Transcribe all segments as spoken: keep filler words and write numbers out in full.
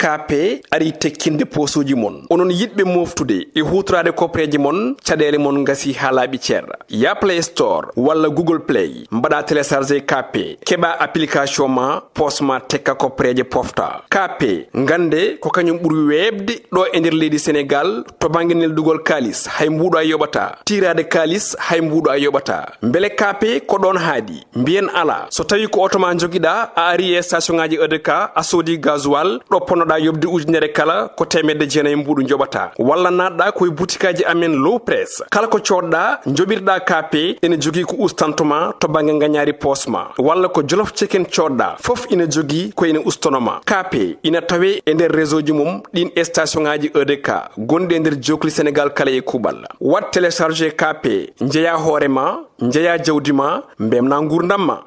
K P ari tekkinde poosuuji mon. Onon yiɗɓe mooftude e huutoraade koppereeje mon, caɗeele mon ngasi haa laaɓi cer. Ya Play Store walla Google Play, mbaɗa télécharger K P, keɓa application ma, poos ma tekka koppereeje pofta. K P, ngannde ko kañum ɓuri weeɓde ɗo e nder leydi Senegaal to bannge neldugol kaalis, hay mbuuɗo a yoɓata. Tiiraade kaalis, hay mbuuɗo a yoɓata. Mbele K P ko ɗoon haaɗi? Mbiyen alaa. So tawii ko oto ma njogiɗaa, a ari e station ŋaaji E D K, a soodi gasoil, ɗo ponnoɗaa yoɓde ujunere kala, ko teemedde jeenayi mbuuɗu njoɓataa. Walla naatɗaa ko e butikaaji amen Low Press. Kala ko coodɗaa, njoɓirɗaa K P, ene jogii ko ustanto ma to bannge ngañaari poos ma. Walla ko Jolof Chicken coodɗaa, fof ina jogii ko ina ustono ma. K P ina tawee e nder réseau ji mum ɗiin e station ŋaaji E D K gonɗi e nder jookli Senegaal kala e kuuɓal. Waɗ télécharger K P, njeyaa hoore ma, njeyaa jawdi ma, mbemnaa nguurndam ma.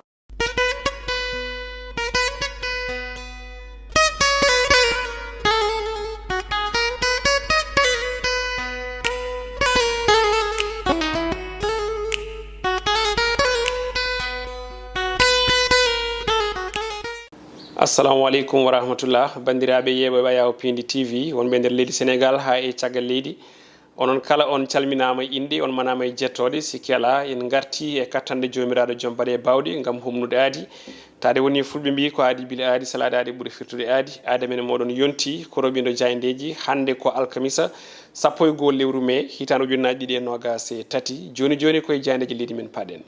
Assalamu aleykum wa rahmatullah, banndiraaɓe yeeɓooɓe Ayaw Pindi T V, wonɓe nder leydi Senegaal haa e caggal leydi. Onon kala on calminaama e innde, on manaama e jettooɗe, sikki alaa, en ngartii e kattanɗe Joomiraaɗo Joom Baɗe Baawɗe ngam humnude aadi. Taade woni Fulɓe mbii ko aadi bila aadi, salaade aadi ɓuri firtude aadi. Aadi amen e mooɗon yontii, ko roɓindo jaayndeeji, hannde ko alkamisa, sappo e goo lewru mee, hitaande ujunnaaji ɗiɗi e noogaas e tati. Jooni jooni ko e jaayndeeji leydi men paɗen.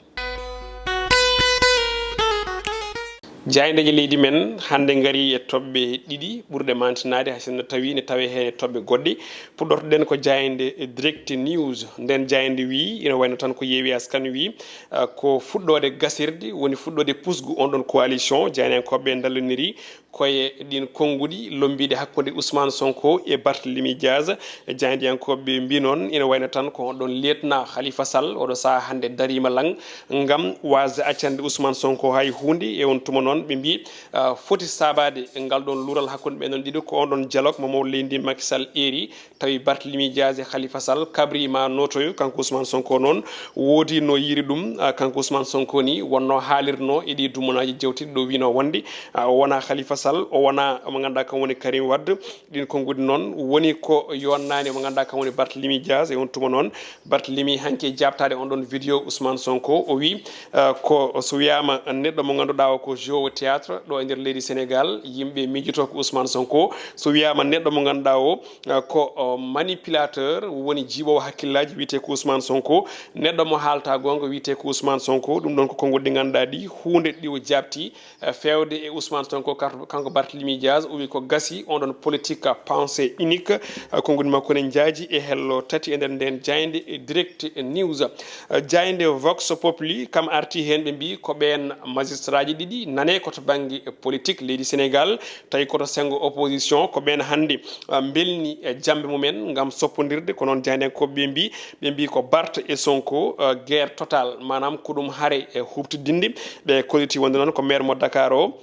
Jaayndeeji leydi men hannde ngarii e toɓɓe ɗiɗi ɓurɗe maantinaade, hay sinno tawii ne tawee heen e toɓɓe goɗɗe. Puɗɗortoɗen ko jaaynde Direct News. Nden jaaynde wii, ina wayno tan ko Yeewi Askan wii, ah, ko fuɗɗoode gasirde, woni fuɗɗoode pusgu on ɗon coalition. Jaayndiyankooɓe ndalloniri koye ɗin konnguɗi lommbiiɗi hakkunde Ousmane Sonko e Barthélémy Diaz. Jaayndiyankooɓe mbii noon ina wayno tan ko on ɗon lieutenant Khalifa Sall, oɗo sahaa hannde dariima lan ngam waasde accande Ousmane Sonko hay huunde. E on tuma noon ɓe mbii, ah, foti saabaade ngal ɗon luural hakkunde ɓe noon ɗiɗo ko on ɗon dialogue mo mawɗo leydi ndi Macky Sall eeri. Tawi Barthélémy Diaz e Khalifa Sall kabri ma nootoyo, kanko Ousmane Sonko noon woodi no yiiri ɗum. Ah, kanko Ousmane Sonko ni wonno haalirno e ɗi dumunaaji jewteɗi ɗo wino wonde, ah, o wona Khalifa Sall, o wona mo ngannduɗaa kam woni Karim Wade. Ɗin konnguɗi noon woni ko yonnaani mo ngannduɗaa kam woni Barthélémy Diaz. E on tuma noon Barthélémy hanki e jaabtaade on ɗon vidéo Ousmane Sonko, o wi, ah, ko so wiyaama neɗɗo mo ngannduɗaa o ko joueur théâtre ɗo e nder leydi Sénégal, yimɓe miijotoo ko Ousmane Sonko. So wiyaama neɗɗo mo ngannduɗaa o, ah, ko, oh, manipulateur, woni jiiɓoowo hakkillaaji, wiyetee ko Ousmane Sonko. Neɗɗo mo haalta goonga wiyetee ko Ousmane Sonko. Ɗum ɗon ko konnguɗi ɗi ngannduɗaa ɗi huunde ɗi o jaabti, eh, feewde e Ousmane Sonko, kar-, kanko Barthélémy Diaz. O wi ko gasi, on ɗon politique pensée unique. Eh, konnguɗi makko ne njaaji e hello tati e nder nden jaaynde e Direct News. Eh, jaaynde Vox Populi kam arti heen, ɓe mbii ko ɓeen magistraaji ɗiɗi nane ko to bannge politique leydi Sénégal. Tawi koto senngo opposition, ko ɓeen hannde, ah, mbelni e jammbe mumen ngam soppondirde. Ko noon jaayndiyankooɓe ɓe mbii, ɓe mbii ko Barth e Sonko, ah, guerre totale, maanaam ko ɗum hare e huɓtidinde. Ɓe kolliti wonde noon ko maire mo Dakar o,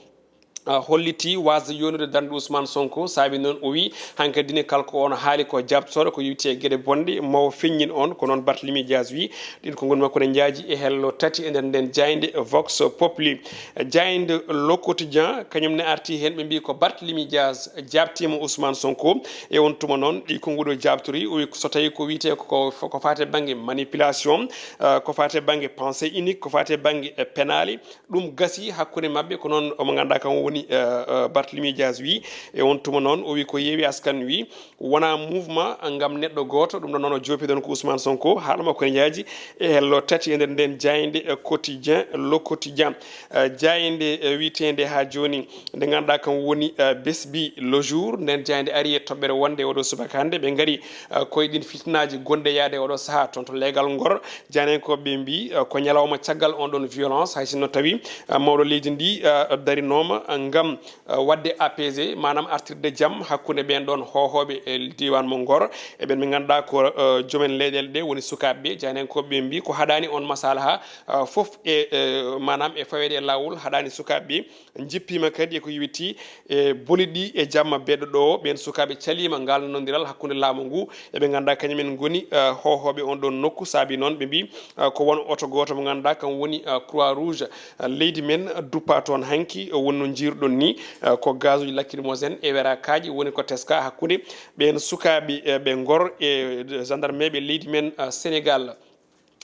ah, holliti waasde yoonude darnde Ousmane Sonko, saabi noon o wii hankadi ne kala ko on haali ko jaabtotooɗo, ko yowiti e geɗe bonɗe, mawo feññin on. Ko noon Barthélémy Diaz wii. Ɗin ko ngonmi makko ne njaaji e hello tati e nder nden jaaynde Vox Populi. Jaaynde Le Quotidien, kañum ne arti heen, ɓe mbii ko Barthélémy Diaz jaabtiima Ousmane Sonko. E on tuma noon, ɗi konnguɗi o jaabtori, o wii so tawii ko wiyetee ko, ko faati e bannge manipulation, eh, ko faati e bannge pensée unique, ko faati e bannge, eh, penaali, ɗum gasi hakkunde maɓɓe. Ko noon omo ngannduɗaa kam woni, eh, eh, Barthélémy Diaz wii. E on tuma noon, o wii ko Yeewi Askan wii, wona mouvement ngam neɗɗo gooto. Ɗum ɗon noon o joopi ɗon ko Ousmane Sonko. Haala makko ne njaaji e hello tati e nder nden jaaynde, eh, Quotidien, Le Quotidien. Eh, jaaynde, eh, wiyeteende haa jooni nde ngannduɗaa kam woni, eh, Besbi Le Jour. Nden jaaynde ari e toɓɓere wonde oɗo subaka hannde. Ɓe ngari, eh, koye ɗin fitinaaji gonɗe yaade oɗo sahaa toon to leegal Ngor. Jaayndiyankooɓe ɓe mbii, eh, ko ñalawma caggal on ɗon violence, hay sinno tawi, eh, mawɗo leydi ndi, eh, darinooma, eh, ngam eh, waɗde apaisé, maanaam artirde jam hakkunde ɓeen ɗoon hoohooɓe e diiwaan mo Ngor e ɓeen ɓe ngannduɗaa ko, eh, joomen leyɗeele ɗe woni sukaaɓe ɓe. Jaayndiyankooɓe ɓe mbii ko haɗaani on masalaha, eh, fof e, eh, maanaam e faweede e laawol, haɗaani sukaaɓe ɓe. Njippiima kadi e ko yowitii e boliɗi e jamma beɗɗo ɗo o. Ɓeen sukaaɓe caliima ngal nanondiral hakkunde laamu ngu e ɓe ngannduɗaa kañum en ngoni, eh, hoohooɓe on ɗoon nokku. Saabi noon ɓe mbii, eh, ko won oto gooto mo ngannduɗaa kam woni, eh, Croix Rouge, eh, leydi men duppaa toon hanki, eh, woni no njiir Ɗon ni, eh, ko gazuji lacrymogène e werakaaji woni ko teska hakkunde ɓeen sukaaɓe, eh, ɓe Ngor e gendarmeɓe leydi men, eh, Sénégal.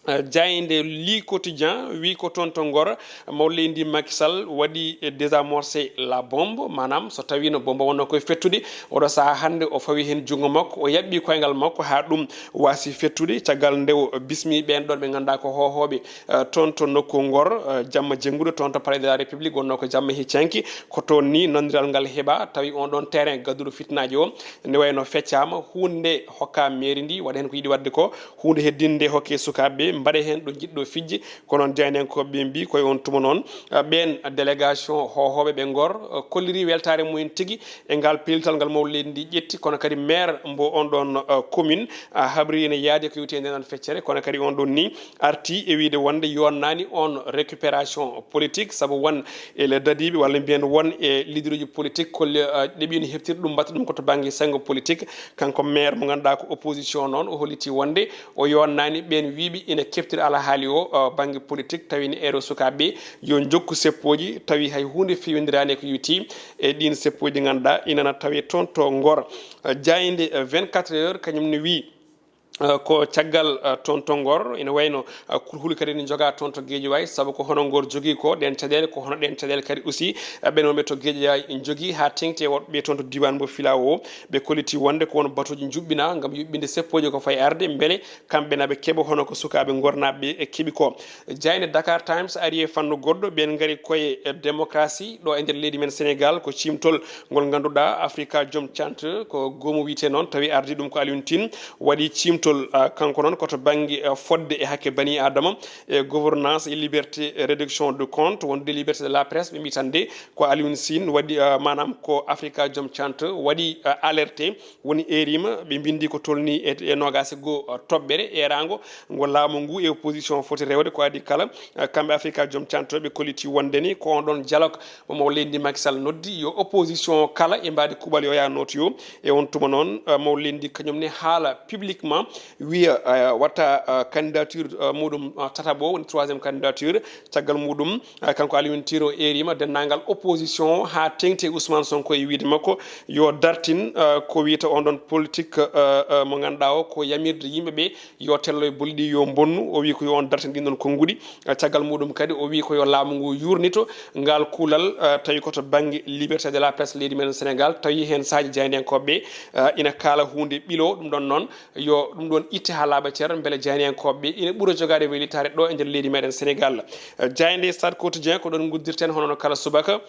Eh, jaaynde Le Quotidien wi ko toon to Ngor, mawɗo leydi Macky Sall waɗi, eh, désamorcer la bombe, maanaam so tawiino bomba wonno koye fettude, oɗo sahaa hannde o fawi heen junngo makko, o yaɓɓi koyngal makko haa ɗum waasi fettude. Caggal nde o bismi ɓeen ɗoon ɓe ngannduɗaa ko hoohooɓe, eh, toon to nokku Ngor, eh, jamma jennguɗo toon to Palais de la République, wonno ko jamma heccanki, ko toon ni nanndiral ngal heɓa, tawi on ɗoon terrain gadduɗo fitinaaji o, nde wayno feccaama, huunde nde hokka mairie ndi, waɗa heen ko yiɗi waɗde ko, huunde heddinde nde hokke sukaaɓe ɓe, mbaɗa heen ɗo njiɗɗo fijje. Ko noon jaayndiyankooɓe ɓe mbii, koye on tuma noon, eh, ɓeen délégation hoohooɓe ɓe Ngor, eh, kolliri weltaare mumen tigi e ngal pellital ngal mawɗo leydi ndi ƴetti, kono kadi maire mbo on ɗoon, eh, commune, eh, habri ene yaadi ko yowti e ndeen feccere, kono kadi on ɗoon ni arti e wiyde wonde yonnaani on récupération politique, sabu won e le dadiiɓe walla mbiyen won e leaderuji politique kolle, eh, ɗeɓino heɓtirde ɗum, mbaɗta ɗum ko to bannge senngo politique. Kanko maire mo ngannduɗaa ko opposition noon, o holliti wonde o yonnaani ɓeen wiyɓe ina keɓtira alhaali o, eh, bannge politique, tawi ne eero sukaaɓe ɓe yo njokku seppooji, tawi hay huunde fewindiraani e ko yowti e ɗiin seppooji ɗi ngannduɗaa ina na tawee toon to Ngor. Eh, jaaynde, eh, vingt-quatre heures kañum ne wii, eh, ko caggal, eh, toon to Ngor, ina wayno, eh, kulhuli kadi ne njogaa toon to Guédiawaye, sabu ko hono Ngor jogii ko, ɗeen caɗeele, ko hono ɗeen caɗeele kadi aussi, eh, ɓeen wonɓe to Guédiawaye njogii haa teeŋti e woɗɓe toon to diiwaan mbo Filao o. Ɓe kolliti wonde ko won batuuji njuɓɓinaa ngam yuɓɓinde seppooji ko fayi arde, mbele kamɓe na ɓe keɓa hono ko sukaaɓe Ngor naaɓe ɓe keɓi ko. Jaaynde Dakar Times ari e fannu goɗɗo, ɓeen ngari koye, eh, démocratie ɗo e nder leydi men Sénégal, ko ciimtol ngol ngannduɗaa Africa Jom Center, ko goomu wiyetee noon, tawi ardii ɗum ko Alioune Tine, waɗi ciimtol, ah, kanko noon ko to bannge, ah, fodde e hakke bani Adama, e gouvernance e liberté, e réduction de compte, wondude liberté de la presse, ɓe mbii tan de ko Alioune Tine waɗi, ah, maanaam ko Africa Jom Center waɗi, ah, alerte, woni eerima, ɓe mbindi ko tolni e, e noogaas e goo, ah, toɓɓere eeraango ngo laamu ngu e opposition foti rewde. Ko adii kala, ah, kamɓe Africa Jom Center ɓe kolliti wonde ni ko on ɗoon dialogue mo mawɗo leydi ndi Macky Sall noddi, yo opposition kala e mbaadi kuuɓal yo yaa nootoyo. E on tuma noon, eh, mawɗo leydi ndi kañum ne haala publiquement, wiya, eh, watta, eh, candidature, eh, muɗum, eh, tataɓo, woni troisième candidature. Caggal muɗum, eh, kanko Alioune Tine o eerima denndaangal opposition o haa teeŋti e Ousmane Sonko e wiyde makko yo dartin, eh, ko wiyta on ɗoon politique, eh, eh, mo ngannduɗaa o ko yamirde yimɓe ɓe yo tello e bolli ɗi yo mbonnu. O wii ko yo on dartin ɗin ɗon konnguɗi. Eh, caggal muɗum kadi o wii ko yo laamu ngu yuurnito ngal kuulal, eh, tawi ko to bannge liberté de la presse leydi men Sénégal, tawi heen sahaaji jaayndiyankooɓe ɓe, eh, ina kaala huunde ɓilo. Ɗum ɗon noon yo ɗum ɗon itte haa laaɓa cer, mbele jaayndiyankooɓe ɓe ina ɓura jogaade wellitaare ɗo e nder leydi meɗen Sénégal. Eh, jaaynde Stade Quotidien ko ɗon nguddirten hono no kala subaka.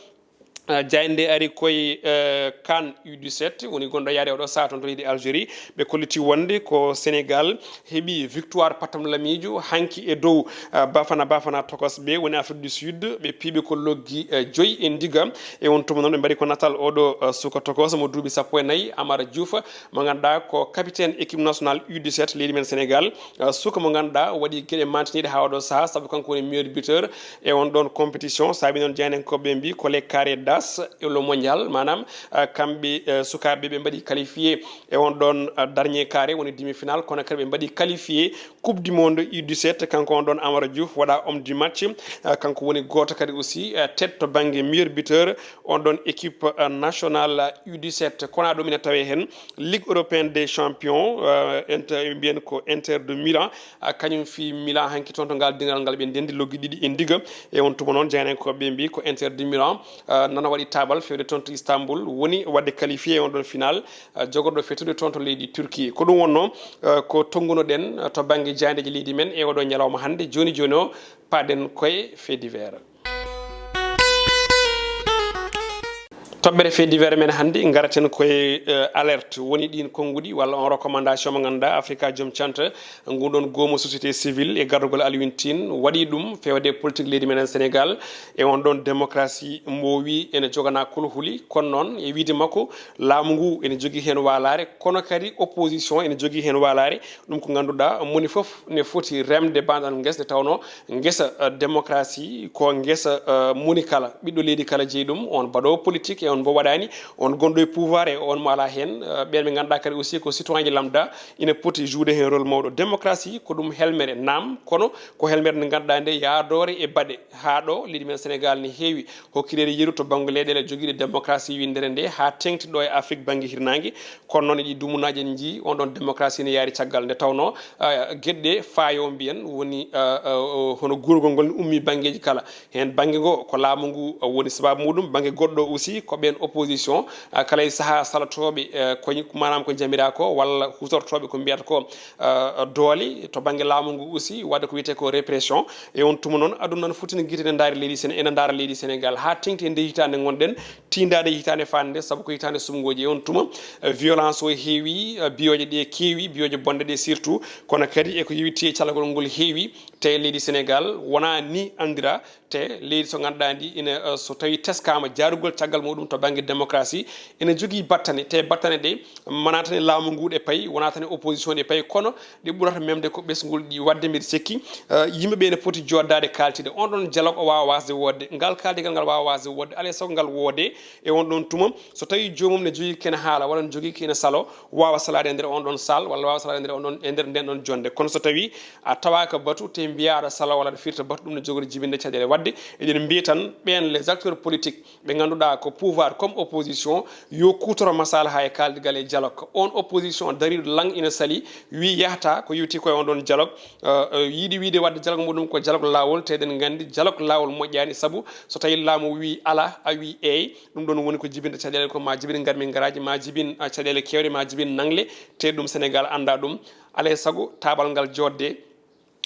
Eh, jaaynde ari koye, eh, CAN U dix-sept, woni gonɗo yaade oɗo saha toon to leydi Algérie. Ɓe kolliti wonde ko Sénégal heɓi victoire patam lamiijo hanki e dow, eh, Bafana Bafana tokosɓe woni Afrique du Sud. Ɓe piiɓi ko loggi, eh, joyi e ndiga. E on tuma noon ɓe mbaɗi ko natal oɗo, eh, suka tokos mo duuɓi sappo e nayi, Amara Diouf, mo ngannduɗaa ko capitaine équipe nationale U dix-sept leydi men Sénégal. Eh, suka mo ngannduɗaa waɗi geɗe mantiniiɗe haa oɗo saha, sabu kanko woni meilleur buteur e on ɗon compétition. Saabi noon jaayndiyankooɓe ɓe mbii ko les carrés d'as et le mondial, maanaam, eh, kamɓe, eh, sukaaɓe ɓe mbaɗi qualifié e on ɗon, eh, dernier carré, woni demi-finale, kono kadi ɓe mbaɗi qualifié Coupe du Monde U dix-sept. Kanko on ɗon Amara Diouf waɗa homme du match, eh, kanko woni gooto kadi aussi, eh, tête to bannge meilleur buteur on ɗon équipe, eh, nationale U dix-sept. Kono ɗum ina tawee heen Ligue européenne des champions, eh, Inter, mbiyen ko Inter de Milan, ah, kañum fii Milan hanki toon to ngal dingal ngal ɓe ndenndi loggi ɗiɗi e ndiga. E on tuma noon jaayndiyankooɓe ɓe mbii ko Inter de Milan, ah, nana waɗi taabal fewde toon to Istanbul, woni waɗde qualifié e on ɗon final, ah, jogorɗo fettude toon to leydi Turquie. Ko ɗum wonnoo, ah, ko tonngunoɗen, ah, to bannge jaayndeeji leydi men e oɗo ñalawma hannde. Jooni jooni o, paaɗen koye fait divers. Toɓɓere fait divers men hannde, ngaraten koye, eh, alerte, woni ɗiin konnguɗi walla on recommandation mo ngannduɗaa Africa Jom Center, ngun ɗon goomu société civile e gardagol Alioune Tine waɗi ɗum fewde politique leydi meɗen Sénégal e on ɗon démocratie mbo o wii ene joganaa kulhuli. Kono noon e wiyde makko laamu ngu ene jogii heen waalaare, kono kadi opposition ene jogii heen waalaare. Ɗum ko ngannduɗaa moni fof ne foti remde baanɗal nges nde tawnoo ngesa, eh, démocratie ko ngesa, eh, moni kala, ɓiɗɗo leydi kala jeyi ɗum, on baɗoowo politique e On mbo waɗaani, on gonɗo e pouvoir e on mo alaa heen, eh, ɓeen ɓe ngannduɗaa kadi aussi ko citoyen lambda, ina poti jouer heen rôle mawɗo. Démocratie ko ɗum helmere, naam, kono ko helmere nde ngannduɗaa nde yaadoore e baɗe. Haa ɗo leydi men Sénégal ne heewi hokkireede yeru to bannge leyɗeele jogiiɗe démocratie winndere nde, haa teeŋti ɗo e Afrique bannge hirnaange. Kono noon e ɗi dumunaaji en njii on ɗon démocratie ne yaari caggal, nde tawnoo, eh, geɗe ɗe faayo mbiyen woni, eh, eh, hono guurgol ngol ne ummii banngeeji kala. Heen bannge ngo ko laamu ngu woni sabaabu muɗum, bannge goɗɗo aussi ko ɓeen opposition, ah, kala e sahaa salotooɓe, eh, ko, maanaam ko njamiraa ko, walla huutortooɓe ko mbiyata ko, eh, doole, to bannge laamu ngu aussi, waɗde ko wiyetee ko répression. E on tuma noon, aduna no foti no gite ene ndaari leydi Sene-, ene ndaara leydi Sénégal, haa teeŋti e nde hitaande ngonɗen, tiindaade hitaande faande nde, sabu ko hitaande suɓngooji. E on tuma, eh, violence o heewi, eh, biyooje ɗe keewi, biyooje bonɗe ɗe surtout, kono kadi e ko yowiti e calagol ngol heewi, te leydi Sénégal wonaa ni anndira. Te leydi so ngannduɗaa ndi ina, eh, so tawi teskaama jaarugol caggal muɗum to bannge démocratie, ina jogii battane, te battane ɗe wonaa tan e laamu ngu ɗe payi, wonaa tan e opposition ɗe payi, kono ɗe ɓurata memde ko ɓesngol ɗi. Waɗde mbiɗa sikki, eh, yimɓe ɓe ene poti jooɗdaade kaaltida. On ɗon dialogue o waawa waasde woodde, ngal kaaldigal ngal waawa waasde woodde, alaa e sago ngal woodee. E on ɗon tuma, so tawi joomum ne jogii kene haala, walla ne jogii kene salo, waawa salaade e nder on ɗon salle, walla waawa salaade e nder on ɗon, e nder nden ɗon jonnde. Kono so tawi a tawaaka batu, te mbiyaa aɗa sala walla aɗa firta batu, ɗum ne jogori jibinde caɗeele. Waɗde eɗen mbiya tan ɓeen les acteurs politiques ɓe ngannduɗaa ko pouvoir comme opposition, yo kuutoro masalaha e kaaldigal e dialogue. On opposition dariiɗo laŋ ina sali, wii yahata ko yowti ko e on ɗon dialogue, eh, eh, yiɗi wiide waɗde dialogue muɗum ko dialogue laawol, te eɗen nganndi dialogue laawol moƴƴaani, sabu so tawi laamu wii alaa, a wii eey, ɗum ɗon woni ko jibinta caɗeele, ko ma jibin ngarmin ngaraaji, ma jibin, ah, caɗeele keewɗe, ma jibin nangle, te ɗum Sénégal anndaa ɗum. Alaa e sago taabal ngal jooɗde,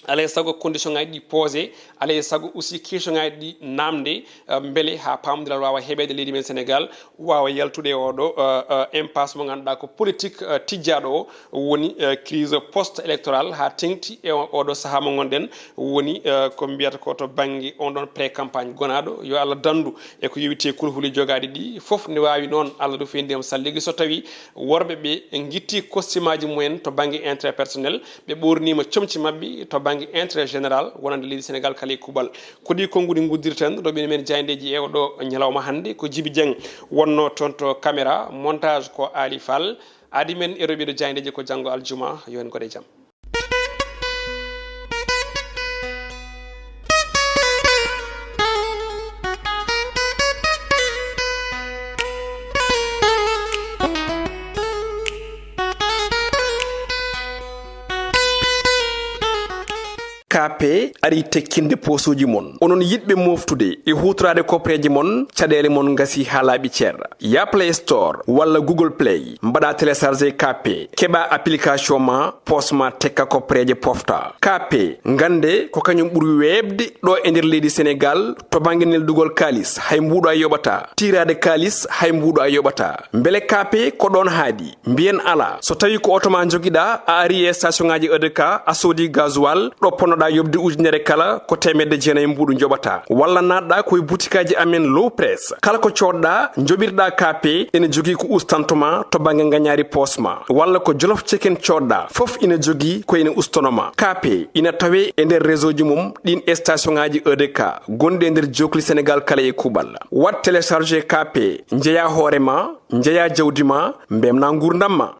alaa e sago condition ŋaaji ɗi posé, alaa e sago aussi question ŋaaji ɗi naamde, eh, mbele haa paamondiral waawa heɓeede leydi men Sénégal, waawa yaltude e oɗo, eh, eh, impasse mo ngannduɗaa ko politique, eh, tijjaaɗo o, woni, eh, crise post-électorale haa teeŋti e o-, oɗo sahaa mo ngonɗen, woni, eh, ko mbiyata ko to bannge on ɗon pré-campagne gonaaɗo, yo Allah danndu e ko yowiti e kulhuli jogaaɗi ɗi fof. Ne waawi noon Allah rufii ndiyam salligi so tawi worɓe ɓe ngitti kostimaaji mumen to bannge intérêt personnel, ɓe ɓoorniima comci maɓɓe to bannge intérêt général wonande leydi Sénégal kala e kuuɓal. Ko ɗi konnguɗi nguddirten ɗo ɓe men jaayndeeji e oɗo ñalawma hannde. Ko Jibi Dieng wonnoo toon to caméra, montage ko Ali Fall, aadi men e roɓiiɗo jaayndeeji ko janngo aljuma, yo en ngoɗe jam. K P ari tekkinde poosooji mon. Onon yiɗɓe mooftude e huutoraade koppereeje mon, caɗeele mon ngasi haa laaɓi cer. Ya Play Store walla Google Play, mbaɗa télécharger K P, keɓa application ma, poos ma tekka koppereeje pofta. K P, ngannde ko kañum ɓuri weeɓde ɗo e nder leydi Sénégal to bannge neldugol kaalis, hay mbuuɗo a yoɓata. Tiiraade kaalis, hay mbuuɗo a yoɓata. Mbele K P ko ɗoon haaɗi? Mbiyen alaa. So tawi ko oto ma njogiɗa, a ari e station ŋaaji E D K, a soodi gasoil, ɗo ponnoɗa yoɓde ujunere kala, ko teemedde jeenayi mbuuɗu njoɓata. Walla naatɗa ko e butikaaji amen Low Press. Kala ko coodɗa, njoɓirɗa K P, ene jogii ko ustanto ma to bannge ngañaari poos ma. Walla ko Jolof Chicken coodɗa, fof ina jogii ko ene ustono ma. K P ina tawee e nder réseau ji mum ɗin station ŋaaji E D K gonɗi e nder jookli Sénégal kala e kuuɓal. Waɗ télécharger K P, njeya hoore ma, njeya jawdi ma, mbemna nguurndam ma.